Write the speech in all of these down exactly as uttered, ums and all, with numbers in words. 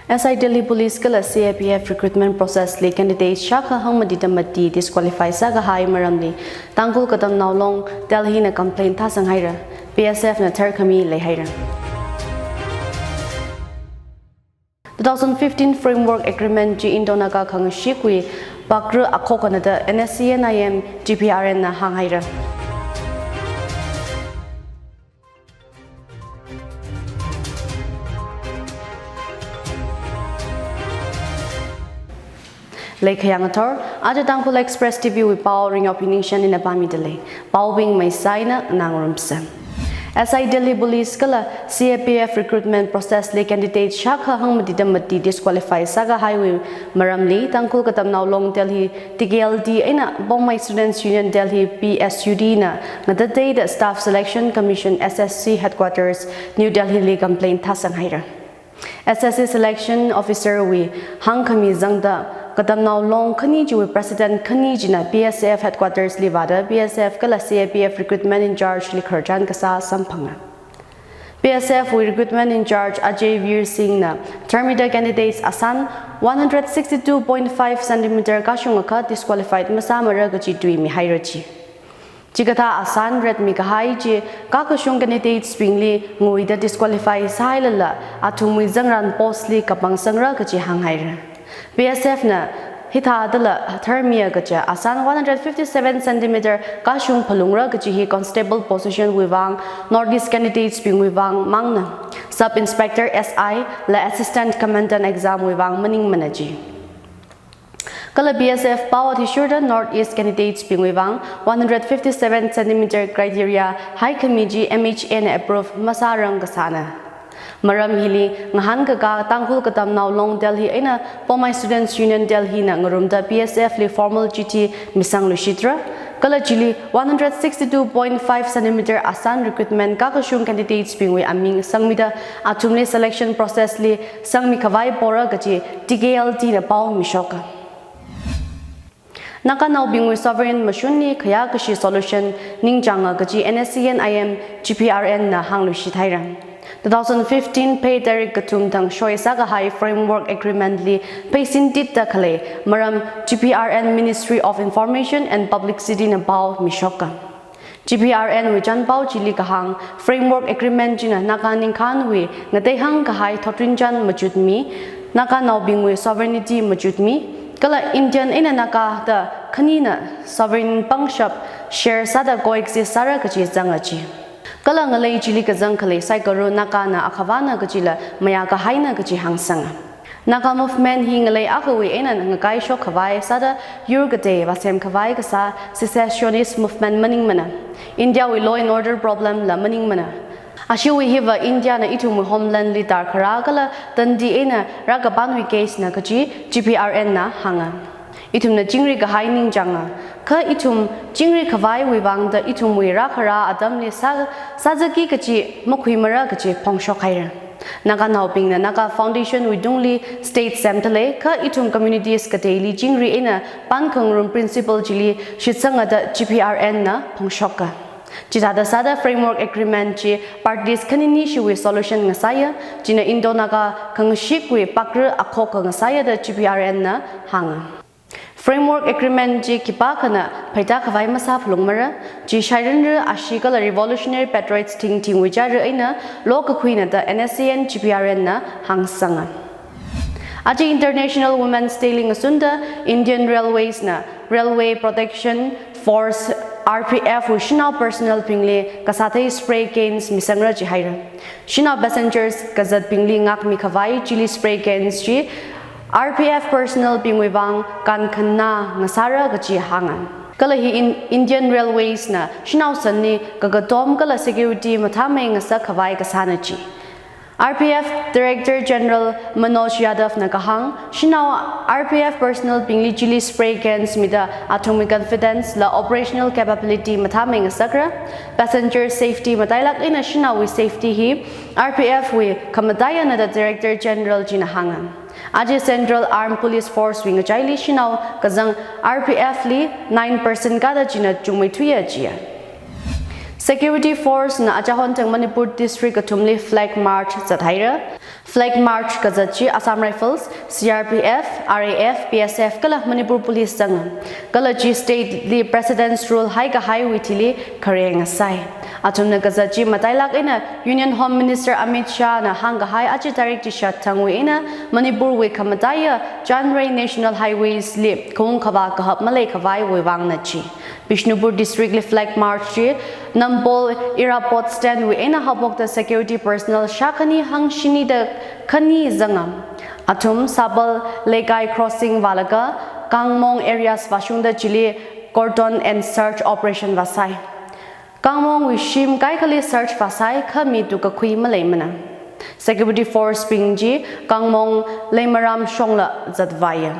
S I Delhi Police kala C A P F recruitment process li candidate shākha hangmatida mati disqualify sākahai maramli Tangkhul Katamnao Long Delhi na complaint thāsanghaira, P S F na tharkhami leihaira. Two thousand fifteen Framework Agreement chi Indo-Naga khangashik wui pakra akhokana da N S C N I M G P R N na hānghaira. Leikhayang athor, aja Tangkhul Express T V wui pao Ringyopi Ningshen ina pāmidalei. Paobing maisai eina ngarumsa. S I Delhi Police kala C A P F recruitment process li candidate shākha hangmatida mati disqualify sākahaiwui maramli Tangkhul Katamnao Long Delhi T K L D eina Poumai Students Union Delhi P S U D na ngatateida Staff Selection Commission S S C Headquarters New Delhi li complaint thāsanghaira. S S C Selection Officer wui hāngkhami zangda Katamnao Long khani chiwui President khani china P S F Headquarters li vāda P S F kala C A P F Recruitment In-charge li khararchan kasā samphanga. P S F wui Recruitment In-charge Ajay Veer Singh na tharmida candidates asān one hundred sixty-two point five centimeter kashungakha disqualified masāmara kachi tuimihaira chi. Chikathā asān ratmi kahai chi kakashung candidates bingli nguida disqualify sāhailala athumwui zangran post li kapangsangra kachi hānghaira. P S F na hithādala tharmiya kaja asān one hundred fifty-seven centimeter kashung phalungra kaji hi constable position wui vang, North East candidates bingwui vang mangna. Sub Inspector, S I la Assistant Commandant exam wui vang maningmana ji. Kala P S F pao athishurda North East candidates bingwui vang one hundred fifty-seven centimeter criteria haikhami chi M H A na approve masārang kasāna. Maram hili ngahānkaka Tangkhul Katamnao Long Delhi eina Poumai Students Union Delhi na ngarumda P S F li formal chithi misangluishitra. Kala chili one hundred sixty-two point five centimeter asān recruitment kakashung candidates bingwui aming sangmida athumli selection process li sangmi khavai pora kaji T K L D na pao mishoka. Naganaobingwui sovereign mashunli khayākashi solution ningchānga kaji N S C N I M G P R N na hāngluishithaira. Two thousand fifteen May tarik kathum thang shoi sākahai Framework Agreement li pheisin titda khalei maram G P R N Ministry of Information and Publicity na pao mishoka. G P R N wui chānpao chili kahāng, Framework Agreement china Naga ningkhānwui ngateihāng kahai thotrinchān machutmi, Naganaobingwui sovereignty machutmi, kala Indian eina Naga da khanina sovereign pangshap share sāda coexist sāra kaji zanga ji. Kala ngalei chili kazang khalei saikora Nagana akhavāna kajila mayākahaina kaji hāngsanga. Naga movement hi ngalei akhawui eina ngakaishok khavai sāda yur katei vāsem khavai kasā secessionist movement maningmana. India wui law and order problem la maningmana. Ashiwui hiva India na ithumwui homeland li tarkhara kala tandi eina rākapanwui case na kaji G P R N na hānga. Ithumna chingri kahai ningchānga. Kha ithum chingri khavaiwui vangda ithumwui rākhara atamli sā, sāzaki kaji makhuimara kaji phongshok haira. Naganaobingna Naga Foundation wui tungli state semdalei, kha ithum communities kateili chingri eina pankhangarum principle chili shitsanga da G P R N na phongshoka. Chithāda sāda Framework Agreement chi parties khanini shiwui solution ngasāya, china Indo-Naga khangashikwui pakra akhok ngasāya da G P R N na hānga. Framework Agreement chi khipākhana pheida khavai masāphalungmara, chi shairanra ashi kala revolutionary patriots thingthingwui chara eina lokakhuina da N S C N G P R N na hāngsanga. Aja International Women's Day li ngasunda Indian Railways na Railway Protection Force, R P F wui shanao personnel bingli kasāthei spray cans misangra jihaira. Shanao passengers kazatbingli ngākmi khavai chili spray cans chi R P F personnel bingwui vang kankhanā ngasāra kaji hānga. Kala hi in, Indian Railways na shanao sanli kakatom kala security mathāmei ngasak khavai kasāna ji. R P F Director General Manoj Yadav na kahāng, shanao R P F personnel bingli chili spray cans mida athumwui confidence la operational capability mathāmei ngasakra, passenger safety matailāk eina shanaowui safety hi R P F wui khamataiyana da Director General china hānga. Aja Central Armed Police Force wui ngachaili shanao kazang R P F li nine percent kada china chungmeithuiya jiya. Security Force na achahon thang Manipur District kathumli Flag March zathaira. Flag March kazat chi Assam Rifles, C R P F, R A F, B S F kala Manipur Police zanga. Kala chi state li President's Rule haikahaiwui thili khareng ngasai. Athumna kazat chi matailak eina Union Home Minister Amit Shah na hāngkahai aja tarik chishat thangwui eina Manipurwui khamataiya chanrei National Highways li khaung khavā kahap maleikhavaiwui vangna chi. Bishnupur District li Flag March chi Nambol Airport Stand wui eina haophokta security personnel shākhani hangshini da khani zanga. Athum Sabal Leikai Crossing vālaga Kangmong areas vāshungda chili cordon and search operation vāsai. Kangmongwui shim kaikhali search vāsai kha mi tukkakhui maleimana. Security Force bing chi Kangmong Leimaram shongla zatvāya.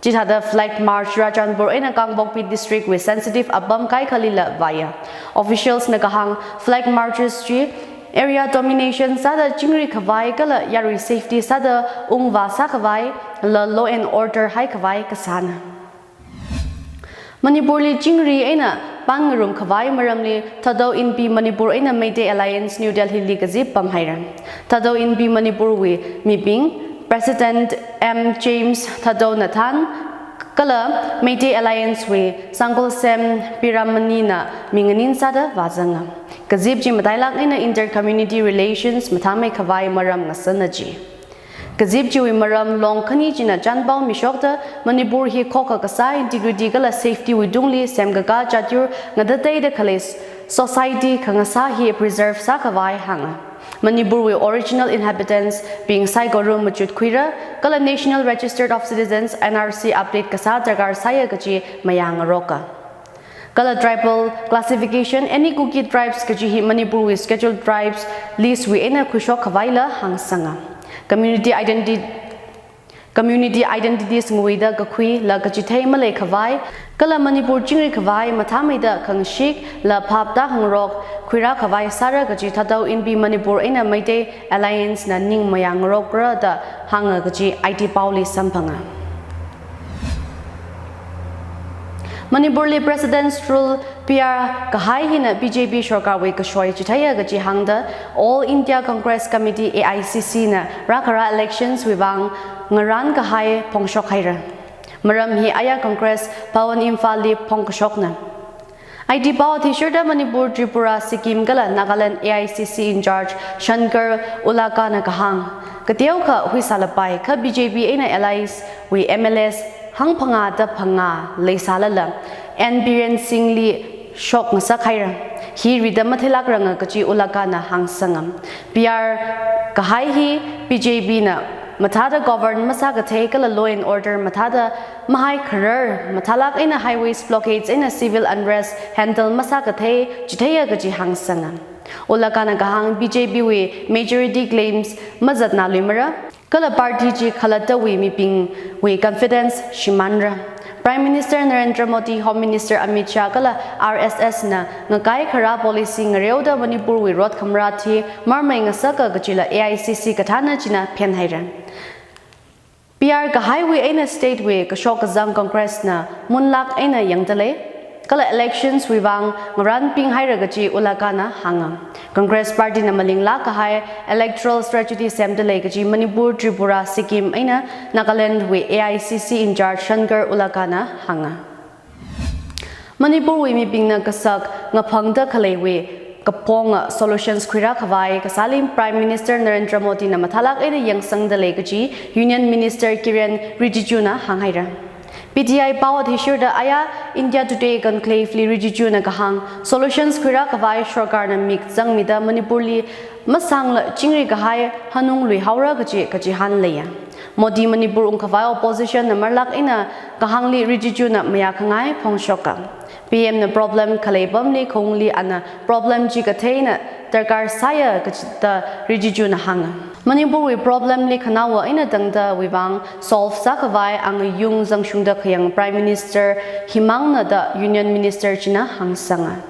Chithāda Flag March Churachandpur eina Kangpokpi District wui sensitive apam kaikhalila vāya. Officials na kahāng Flag Marches chi area domination sāda chingri khavai kala yarui safety sāda ungvā sākhavai la law and order haikhavai kasāna. Manipurli chingri eina pānngarum khavai maramli Thadou Inpi Manipur eina Meitei Alliance New Delhi li kazip pamhaira. Thadou Inpi Manipurwui mibing President M James Thadou na thān kala Meitei Alliance wui Sangkolsem Piramani na minganin sāda vāzanga. Kazip chi matailak eina inter-community relations mathāmeikhavai maram ngasāna chi. Kazip chiwui maram long khani china chanpao mishokta Manipur hi khokha kasā integrity kala safety wui tungli semkakā chatyur ngatateida khalei society khangasā hi preserve sākhavai hānga. Manipurwui original inhabitants bing saikora machut khuira kala National Register of Citizens, N R C, update kasā darkar sāya kachi mayāngaroka. Kala tribal classification, any Kuki tribes kachi hi Manipurwui Scheduled Tribes list wui eina khuishok khavaila hāngsanga. Community identi-, community identities nguida kakhuila kachithei maleikhavai, kala Manipur chingri khavai mathāmeida khangashikla phapta hangrok khuira khavai sāra kachi Thadou Inpi Manipur eina Meitei Alliance na ning mayāngarokra da hānga kachi I T paoli samphanga. Manipurli President's Rule P R kahai hina B J P sorkarwui kashoi chitheiya kachi hāngda All India Congress Committee, A I C C na rākhara elections wui vang ngarān kahai phongshok haira. Maram hi aya Congress Bhawan Imphalli phongkashokna. I T pao athishurda Manipur, Tripura, Sikkim kala Nagaland A I C C in charge Shankar Ulaka na kahāng, kateokha huisālapai kha B J P eina allies wui M L As hangphangāda phangā leisālala N Biren Singh li shok ngasak haira. Hi rida matheilākranga kachi Ulaka na hāngsanga. P R kahai hi B J P na mathāda govern masākathei kala law and order mathāda mahaikharar mathālak eina highways blockades eina civil unrest handle masākathei chitheiya kachi hāngsanga. Ulaka na kahāng B J P wui majority claims mazatnaluimara. Kala party chi khalattawui mibingwui confidence shimānra. Prime Minister Narendra Modi, Home Minister Amit Shah kala R S S na ngakai khara policy ngareoda Manipurwui rot khamrat hi marmei ngasaka kachila A I C C kathāna china phenhaira. P R kahaiwui eina state wui kashok kazang Congress na munlak eina yangdalei. Kala elections wui vang ngarānping haira kachi Ulaka na hānga. Congress party na malinglak kahai electoral strategy semdalei kachi Manipur, Tripura, Sikkim eina Nagaland wui A I C C in charge Shankar Ulaka na hānga. Manipurwui mibingna kasak ngaphangda khaleiwui kaphonga solutions khuira khavai kasāli Prime Minister Narendra Modi na mathālak eina yangsangdalei kachi Union Minister Kiren Rijiju na hānghaira. P T I pao athishurda aya India Today conclave li Rijiju na kahāng solutions khuira khavai sorkarna mik zangmida Manipurli masāngla chingri kahai hanunglui haora kachi kachihān leiya. Modi Manipur ungkhavai opposition na marlak eina kahāngli Rijiju na mayākhangai phongshoka. P M na problem khalei apamli khaungli ana problem chi katheina darkar sāya kachida Rijiju na hānga. Manipurwui problemli khanaowa eina tangdawui vang solve sākhavai angayung zangshungda khayang Prime Minister himangna da Union Minister china hāngsanga.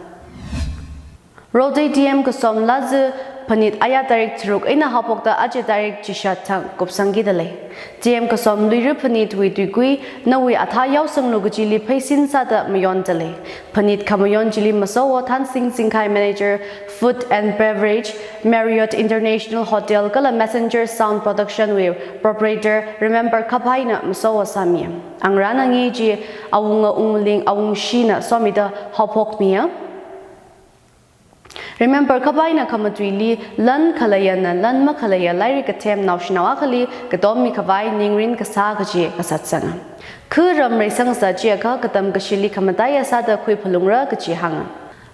Rotei D M kasom Lazu Phanit aya tarik tharuk eina haophokta aja tarik chishat thang kupsangkida lei. T M Kasom Luira Phanitwui tuikui, nawui athā yaosanglu kachili pheisin sāda mayonda lei. Phanit khamayon chili Masowo Thansing Singkhai, Manager, Food and Beverage, Marriott International Hotel kala Messenger Sound Production wui proprietor Remember Kaphaina masowo sāmi. Angrana ngi chi awunga ungling awungshina somida haophokmiya. Remember Kaphaina khamatuili lan khalayana lan makhalaya lairik kathem naoshinao akhali katom mikhavai ningrin kasā kaji kasatsanga. Kha ram reisangsa chiakha katam kashili khamataiya sāda khuiphalungra kaji hānga.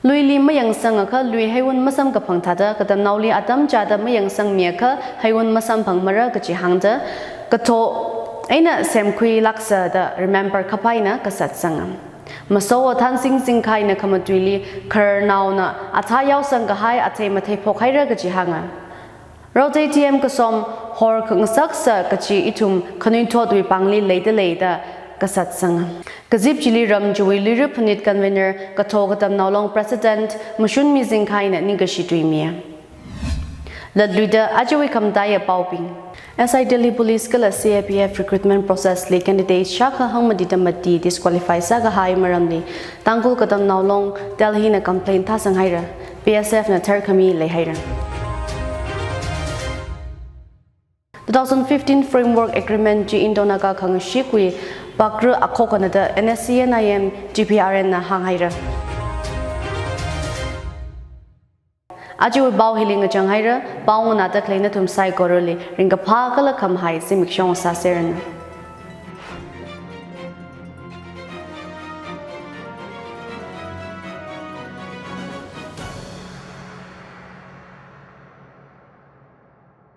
Luili mayangsangakha lui heiwun masamkaphang thāda katamnaoli atam chāda mayangsangmiakha heiwun masamphangmara kaji hāngda katho eina semkhuilāksa da Remember Kaphaina kasatsanga. Masowo Thansing Singkhaina khamatuili khararnaona athā yaosang kahai athei mathei phokhaira kaji hānga. Rotei T M Kasom hor khangasaksa kaji ithum khanuithotwui pāngli leida lei da kasatsanga. Kazip chili ram chiwui Luira Phanit Convener Katho Katamnao Long President Mashunmi Singkhaina ningkashi tuimiya. Latluida ajawui khamataiya paobing. S I Delhi Police kala C A P F recruitment process li candidate shākha hangmatida mati disqualify sākahai maramli Tangkhul Katamnao Long Delhi na complaint thāsanghaira, B S F na tharkhami leihaira. Two thousand fifteen Framework Agreement chi Indo-Naga khangashik wui pakra akhokana da N S C N I M G P R N na hānghaira. Ajawui pao hili ngachanghaira, pao nganāda khalei nathum saikorali ringkaphā kala khamahai zimiksho sāseranu.